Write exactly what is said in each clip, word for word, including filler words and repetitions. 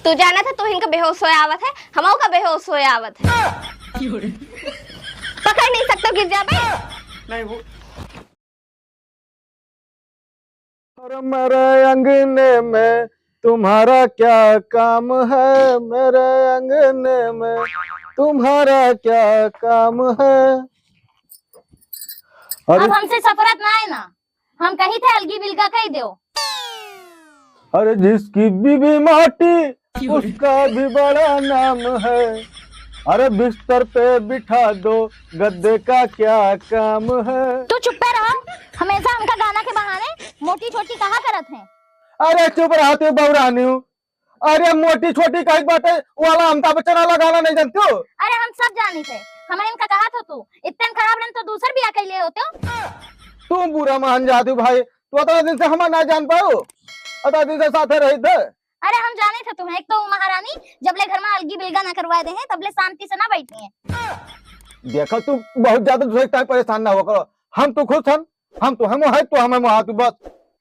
तू जानत है, तोहिन का बेहोश होए आवत है, हमहू का बेहोश होए आवत है। पकड़ नहीं सकते, गिर जाबे। नहीं हो। और मेरे अंगने में तुम्हारा क्या काम है, मेरे अंगने में तुम्हारा क्या काम है। अरे अब हमसे सफरत ना है ना, हम कही थे अलगी बिलगा कही देओ। अरे जिसकी बीबी माटी, उसका भी बड़ा नाम है। अरे बिस्तर पे बिठा दो, गद्दे का क्या काम है। तू चुप्पे रहो, हमेशा हमका गाना के बहाने मोटी छोटी कहा करत हैं। अरे चुप रहा तू बौरानी। अरे मोटी छोटी कही बाटे वाला अमिताभ बच्चन वाला गाना नहीं जानती हो? अरे हम सब जानी थे, हम इनका कहा था तू इतने खराब रहन तो दूसर बियाह कर लिए होते हो। तू बुरा मान जाती हो भाई, तू अतना दिन से हमार ना जान पाओ, अतना दिन से साथे रही थे। अरे हम जानी थे तुम्हें, एक तो वो महारानी जबले घर में अलगी बिलगा ना करवा दे हैं, तबले शांति से ना बैठी हैं। देखो तू बहुत ज्यादा दूसरे टाइम परेशान ना हो करो, हम तो खुश हन, हम तो हम है, तो हमें मुहा तू बस।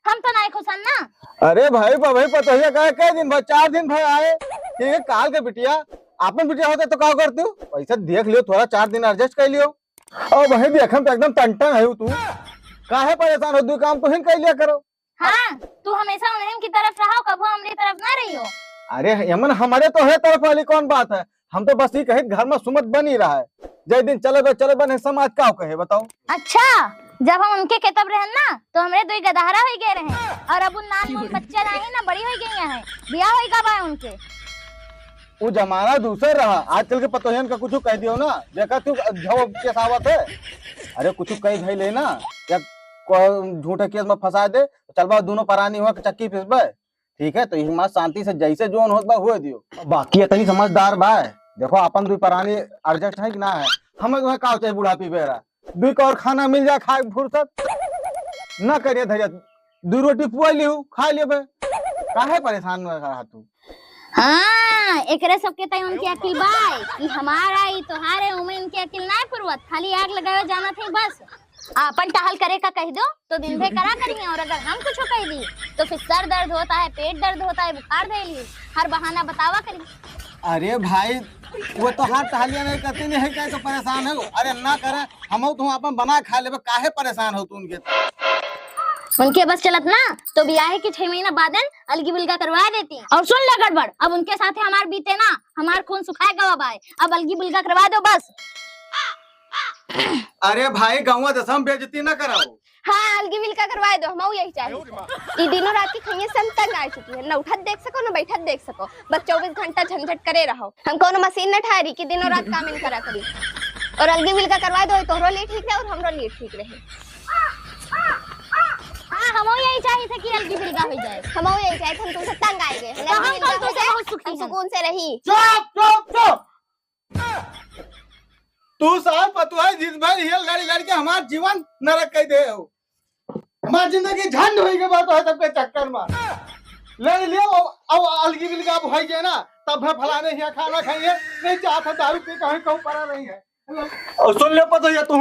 हम तो नहीं खुश हन ना। अरे भाई, भाई पतोहिया का कई दिन भर, चार दिन भर आए, ठीक है, काल के बिटिया, आपन बिटिया होते तो का करती हो? पैसा देख लियो, थोड़ा चार दिन एडजस्ट कर लियो। और वही देख, हम तो एकदम टन टन है तू, काहे परेशान हो, दो काम तो ही कर लिया करो। हाँ, तू हमेशा उन्हीं की तरफ रहो, कभो हमरी तरफ ना रही हो। अरे यमन, हमारे तो है तरफ वाली कौन बात है, हम तो बस ये कहित घर में सुमत बनी रहा है, जय दिन चले बे, चले बे, नहीं समाज का कहे बताओ। अच्छा, जब हम उनके केतब रहन ना, तो हमरे दो गदहरा हो गए रहे, और अब उन नान मुन बच्चा नहीं ना, बड़ी हो गई हैं, बियाह हो गवा है उनके। वो जमाना दूसर रहा, आजकल के पतोहियन का कुछ कह दियो ना, देखा तू झव केस आवत है। अरे कुछ कह धई ले ना, या को-, झूठे केस में फंसा दे, तो चल बा दोनों परानी हुआ के चक्की पिसबे। ठीक है, तो यही माँ शांति से जैसे जोन होत बा हुए दियो। बाकी इतनी समझदार बा, देखो अपन दो परानी एडजस्ट है कि ना है, हमें तुम्हें का चाहिए बुढ़ापी बेरा, दुई का और खाना मिल जाए खाए फुर्सत। ना करिए धैर्य, दू रोटी पुआ लियो, खा लियो बे। काहे परेशान न रहा तू? हाँ, एकरे सबके तय उनके अकिल बाय कि हमारा ई तोहारे उमे इनके अकिल ना पुरवत, खाली आग लगावे जाना थे बस। आपन टहल करे का कह दो तो दिन भर करा करिए, और अगर हम कुछ कह दी तो फिर सर दर्द होता है, पेट दर्द होता है, बुखार धैली, हर बहाना बतावा करी। अरे भाई, वो तो हर टहलिया नहीं करती नहीं है, क्या तो परेशान है? अरे ना करे, हम तो अपन बना खा लेबे, काहे परेशान हो तू उनके? उनके बस चलत ना तो बियाहे के छह महीना बादन अलगी बिलगा करवा देती। और सुन ले गड़बड़, अब उनके साथे हमार बीते ना, हमार खून सुखाए गवा बाय, अब अलगी बिलगा करवा दो बस। अरे भाई, गौवा दसम बेइज्जती ना कराओ। हाँ, अलगी बिलगा करवा दो, हम यही चाहिए। ई दिनों रात की खइये से हम तंग आ चुकी है, न उठत देख सको, न बैठत देख सको। बस चउबीस घंटा झंझट करे रहो। हम कौनो मशीन न ठहरी कि दिनों रात काम इन करा करी। और अलगी बिलगा करवा दो, तोहरो लिए ठीक रहे और हमरो लिए ठीक रहे। हाँ, हमो यही चाहिए थे कि अलगी बिलगा हो जाए। हमो यही चाहिए थे, हम तुमसे तंग आए गए। तो हम अलगी बिलगा हो जाए, बहुत सुखी हम हैं। सुकून से रही। चुप, चुप, चुप। तू सार पतुआ दिन भर ये लड़ लड़ के हमार जीवन नरक कर दे हो। हमार जिंदगी झंड होई के बात है सबके चक्कर में। लड़ लियो, अब, अब अलगी बिलगा अब होई जाए ना, तब है फलाने यहाँ खाना खाइए, नहीं चाहत है दारू पी कहीं कहूँ पड़ा नहीं है। और सुन लियो पतोहिया तू,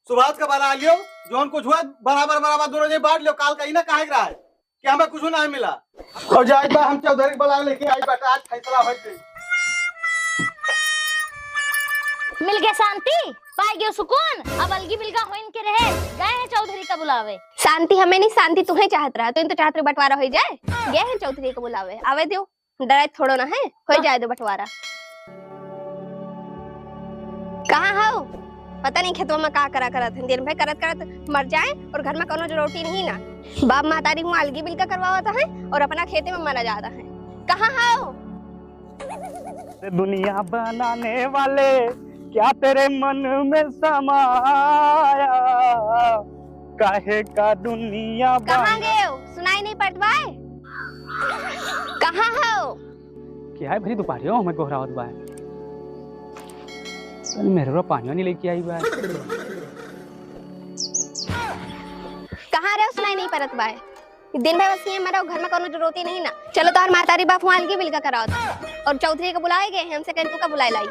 सुभाष का बना लियो, जोन कुछ हुआ बराबर बराबर दोनों जने बांट लियो, काल कहीं ना कहे रहा है कि हमें कुछ नहीं मिला। और जाए बा हम चौधरी के बुला लेके आई बेटा, आज फैसला होई गई। मिल गए शांति, पाए गयो सुकून, अब अलगी बिलगा होइन के रहे, गए हैं चौधरी का बुलावे। शांति हमें नहीं, शांति तुम्हें चाहत रहा, तो इन तो चाहत रहे बंटवारा हो जाए, गए हैं चौधरी का बुलावे, आवे दियो, डराए थोड़ो ना है, हो जाए दो बंटवारा। कहाँ हो? पता नहीं खेतवा में का करा करत हैं, दिन भर करत करत मर जाए और घर में कोनो रोटी नहीं ना। बाप महतारी मुँह अलगी बिलगा करवावत हैं और अपना खेते में मरा जाता है। कहाँ हो? दुनिया बनाने वाले, क्या तेरे मन में समाया, काहे का दुनिया कहाँ बना गए हो? सुनाई नहीं पड़त बाय? कहाँ हो? क्या है भाई, दोपहरियो हमें गोहरावत बा। सन मेहरवा पानी वानी लेके आई बा। कहाँ रहे हो? सुनाई नहीं पड़त बाय। दिन भर बस ये मरो, घर में कोनो रोटी नहीं ना। चलो तोहर महतारी बाप हुआ अलगी बिलगा करावत। और चौधरी को बुलाए गए हैं, हमसे कहीं तू का बुलाए लाई।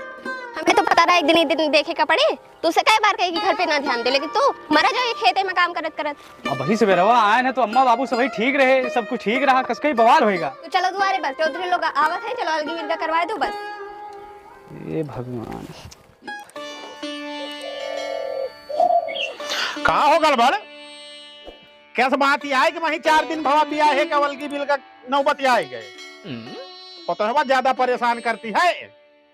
हमें तो पता रहा एक दिन, एक दिन देखे का पड़े। तू से कई बार कहे कि घर पे ना ध्यान दे, लेकिन तू मरा जाओ ये खेते में काम करत करत। अब वही सवेरवा आए ना तो अम्मा बाबू सभी ठीक रहे, सब कुछ ठीक रहा, कस कई बवाल होएगा। तो चलो दुआरे बस, चौधरी लोग आवत है, चलो अलगी बिलगा करवा दो बस। ए भगवान। का हो गड़बड़? कैसे बात ये आए कि वहीं चार दिन भवा पिया है, कवल की बिल का नौबत ये आए गए? हम्म। पतोहवा ज्यादा परेशान करती है।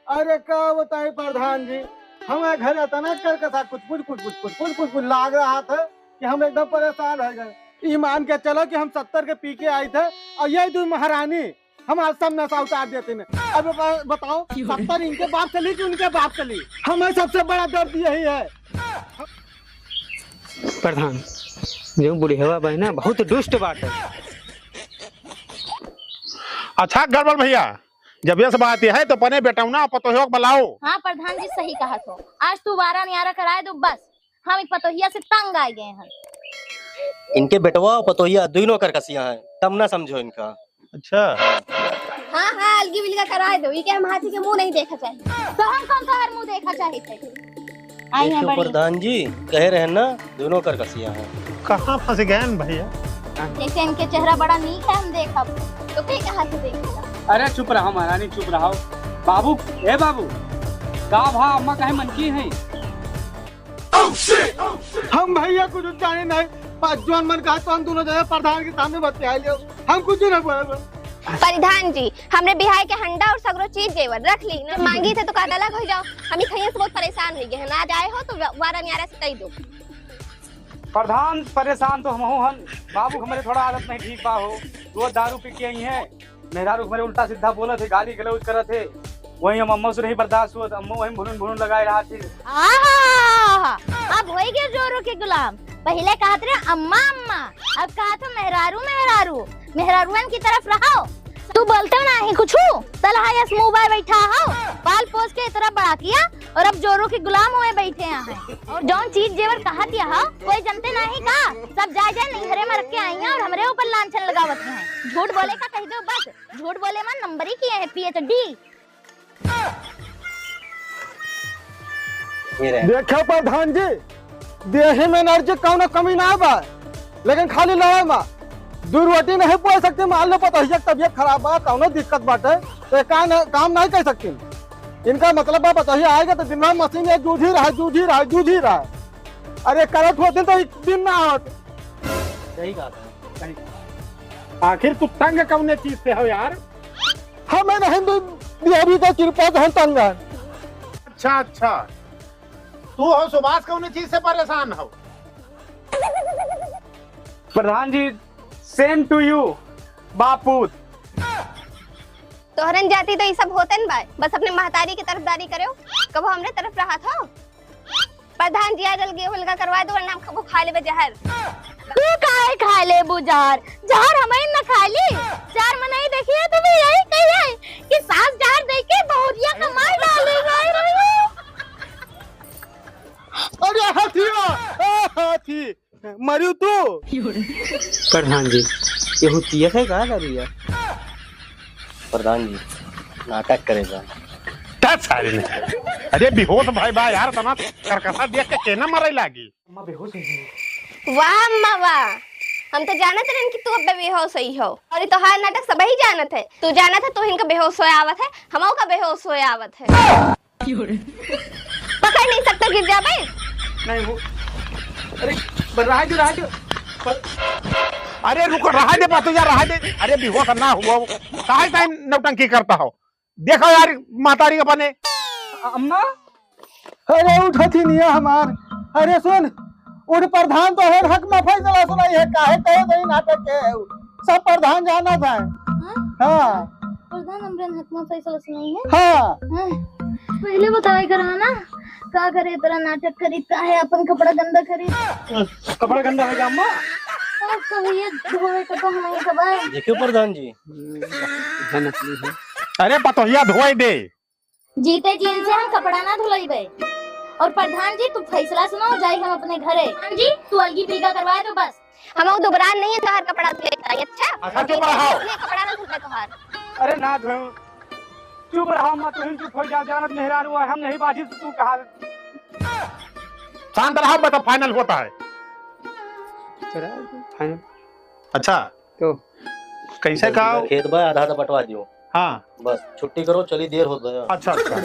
अरे का बताई प्रधान जी, हमारे घर इतना करकसा कुछ कुछ कुछ कुछ कुछ कुछ कुछ कुछ लाग रहा था कि हम एकदम परेशान हो गए। ई मान के चलो कि हम सत्तर के पी के आए थे और ये दो महारानी हमार सब नशा उतार देते हैं। अब ब-, बताओ, सत्तर इनके बाप से ली कि उनके बाप से ली? हमें सबसे बड़ा दर्द यही है। प्रधान, जो बुढ़िया बा ना, बहुत दुष्ट बाटे। अच्छा गड़बड़ भैया, जब यस बात है तो अपने बेटौना पतोहियो के बुलाओ। हाँ प्रधान जी, सही कहा तो। आज तू वारा न्यारा कराए दो बस, हम एक पतोहिया से तंग आ गए हैं। इनके बेटवा और पतोहिया दोनों करकसिया हैं, तब ना समझो इनका। अच्छा। हाँ, हाँ, अलगी बिलगा कराए दो। ये क्या हम हाथी के मुंह नहीं देखा चाहिए? तो हम कौन सा हर मुंह देखा चाहिए थे? आई हैं देखो बड़ी। प्रधान जी, कहे रहे ना, दोनों करकसिया हैं। कहाँ फंस गए हैं भैया? जैसे इनके चेहरा बड़ा नीक है, हम देखब, तो के कहाँ से देखेगा? अरे चुप रहो महारानी, चुप रहो। बाबू, ए बाबू, का भा अम्मा काहे मन की हैं? हम भैया कुछ जाने नहीं, बस जौन मन कहा तो हम दोनों जने प्रधान के सामने बतिया लियो, हम कुछ नहीं बोले। प्रधान जी, हमरे बिहाई के हंडा और सगरो चीज जेवर रख ली ना, मांगी थे तो का अलग हो जाओ। हम ई खइया से बहुत परेशान हो गए हैं, ना जाए हो तो वा-, वारा न्यारा से कही दो। प्रधान, परेशान तो हमहू हन, बाबू हमरे थोड़ा आदत नहीं ठीक बा हो, रोज दारू पी के आई हैं, मेहरारू हमरे उल्टा सीधा बोलत है, गाली गलौज करत है, वही हम अम्मा से नहीं बर्दाश्त होत, अम्मा वही भुनुन भुनुन लगाए रहत है। आहा, अब होई गए जोरू के गुलाम। पहिले कहत रहे अम्मा अम्मा, अब कहत हो मेहरारू मेहरारू। मेहरारुअन की तरफ रहो। तू बोलते हो नाही कुछु, तलहा यस मुंह बाय बैठा हो, पाल पोस के इतना बड़ा किया और अब जोरू के गुलाम हुए बैठे हैं। और जौन चीज जेवर कहत यह कोई जनते नाही का, सब जाए जाए नैहरे में रख के आई हैं और हमरे ऊपर लांछन लगावत हैं। झूठ बोले का कह दो बस, झूठ बोले में नंबरी किए हैं पी एच डी। ये रहे। देखे प्रधान जी, देही में एनर्जी कौनो कमी ना बा, लेकिन खाली लड़ाई में दू रोटी नहीं बोल सकते। मान लो पतोहिया के तबीयत खराब बा, कौनो दिक्कत बाटे, तो ये काम, काम नहीं कर सकते। इनका मतलब बा पतोहिया आएगा तो दिन भर मशीन ये जूझी रहा, जूझी रहा, जूझी रहा। अरे करत होते तो एक दिन ना होत। सही बात है, सही। आखिर तू तंग कौने चीज से हो यार? हमें नहीं दे-, देवी का कृपा से हम तंग हैं। अच्छा, अच्छा। तू हो सुभाष कौने चीज से परेशान हो? प्रधान जी, same to you, बापूत। तोहरन जाति तो ई सब होते न बा, बस अपने महतारी की तरफदारी करेउ, कबो हमरे तरफ रहत हो। प्रधान जी, आज अलगे हुलगा करवा दो, वरना हम खबो खा लेबे जहर। तू काहे खा लेबू जहर? जहर हमइन न खा ली। चार मनई देखिए तो भी यही कही है कि सास जहर दे के बहुरिया का मार डाली गई रही। अरे हाथिया, ए हाथी, मरियो तू। प्रधान जी, केहू पियत है का दरुइया? प्रधान जी, नाटक करेगा। का सारे ने? अरे बेहोश भाई बा यार, तना करकसा देख के केना मरे लागी? अम्मा बेहोश हो गई। वाह अम्मा वाह, हम तो जानत रहन कि तू अब बेहोश होई हो। और ये तोहार नाटक सबही जानत है। तू जानत है तू इनका बेहोश होए आवत है, हमहू का बेहोश होए आवत है। पकड़ नहीं सकता, गिर जाबे। नहीं वो, अरे, ब-, रहा दे, रहा दे। ब-, अरे रुको, रहा दे, बात यार, रहा दे। अरे बेहोश ना हुआ, काहे टाइम नौटंकी करता हो? देखो यार, महतारी अपने। अम्मा? अरे उठ हथिनिया हमार। अरे सुन, उठ प्रधान तो है, हक मा फैसला सुनाई है, काहे कहे दे नाटक के है? सब प्रधान जानत है। हाँ? हाँ। प्रधान हमरे हक मा फैसला सुनाई है? हाँ। हाँ। पहिले बतावे करा ना, का करे तरह नाटक करी, काहे अपन कपड़ा गंदा करी? कपड़ा गंदा हो गया अम्मा? अब कहिए धोवे के तो हमही के बा। देखियो प्रधान जी। है नकली है। अरे पतोहिया धोए दे। जीते जी इनसे हम कपड़ा ना धुलइबे। और प्रधान जी, तू फैसला सुनाओ, जाई हम अपने घरे। प्रधान जी, तू अलगी बिलगा करवा दो बस। हम दुबरान नहीं है तोहार कपड़ा धुले का, अच्छा? अच्छा, चुप रहो। ये कपड़ा ना धुले तोहार। अरे ना धो। चुप रहो, मत तुम चुप हो जाओ, जानत मेहरारू है, हम नहीं बाजी तो तू कहा। शांत रहो, बता, final होता है। चला, final। अच्छा। तो कैसे दस का? बीघा खेत बा, आधा आधा बंटवा दियो। हाँ। बस छुट्टी करो, चली, देर होत बा। अच्छा, अच्छा।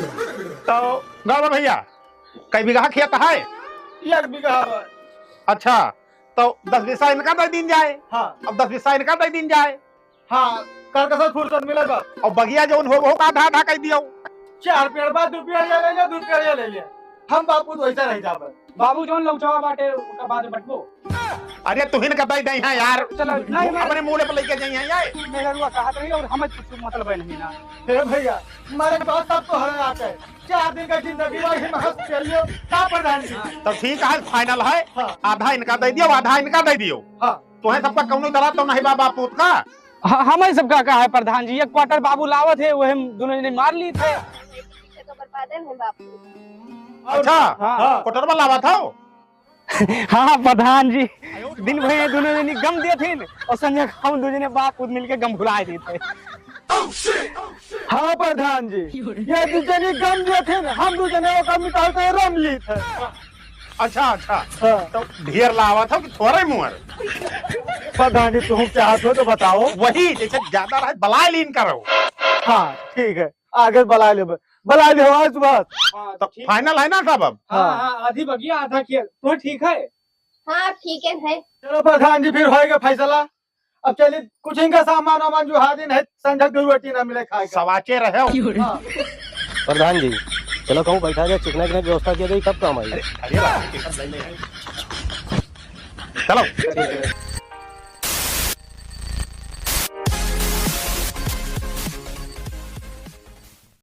तो गाँव में भैया, कई बीघा खेत है? एक बीघा बा। अच्छा, तो दस बीसा इनका दे दीन जाए। हाँ। अब दस बीसा इनका दे दीन जाए। हाँ, कर कसर फुर्सत मिले बा। और बगिया जौन हो, वो का आधा आधा कर दियो। चार पेड़ बा, दो पेड़ ये ले ले, दो पेड़ ये ले ले। हम बापू तो ऐसा रह जाबे। बाबू जौन लौचवा बाटे, ओका बाद बटबो। अरे तुहिन का दे दे हैं यार। चलो, नहीं, मैं अपने मुंह पे लेके जाई हैं यार। मेहरुआ कहत रही और हमें कुछ मतलब है नहीं ना। हे भैया, हमारे पास सब तो हर आते हैं। चार दिन का जिंदगी भाई हम हंस खेल लियो। का प्रधान जी? तो ठीक है, final है। हाँ। आधा इनका दे दियो, आधा इनका दे दियो। हाँ। तुम्हें सबका कौनो इतराज तो नहीं बा बाप पूत का? ह-, हमें सबका का है प्रधान जी, एक quarter बाबू लावत है, वही हम दोनों जने मार ली थे। तो बर्बादे है बापू। अच्छा, हाँ। Quarter में लावत हो? हाँ प्रधान जी, दिन भर ये दोनों जने गम देथिन और संझा हम दो जने बाप पूत मिलके गम भुलाए देते। हाँ प्रधान जी, ये दो जने गम देथिन, हम दो जने ओकर मिटाल के रम लीत है। अच्छा, अच्छा। हाँ। तो ढेर लावत हो कि थोड़े मुअर? प्रधान जी, तुम चाहत हो तो बताओ। वही, जैसे ज्यादा रहे, बलाय लीन करो। हाँ, ठीक है, आगे बलाय लेबे। बलाय ले हो आज बात। हाँ, तो ठीक। Final है ना सब अब? हाँ, हाँ। हाँ, आधी बगिया, आधा खेत। तो ठीक है? हाँ, ठीक है, है। चलो प्रधान जी, फिर होएगा फैसला। अब चलिए, कुछ इनका सामान वामान जो हाजिर है, संझा दो रोटी ना मिले खाए का। सवाचे रहे हो। हाँ। प्रधान जी, चलो कहूँ बैठा जाए, चिकना की व्यवस्था की जाए, तब काम आई। अरे, अरे, चलो।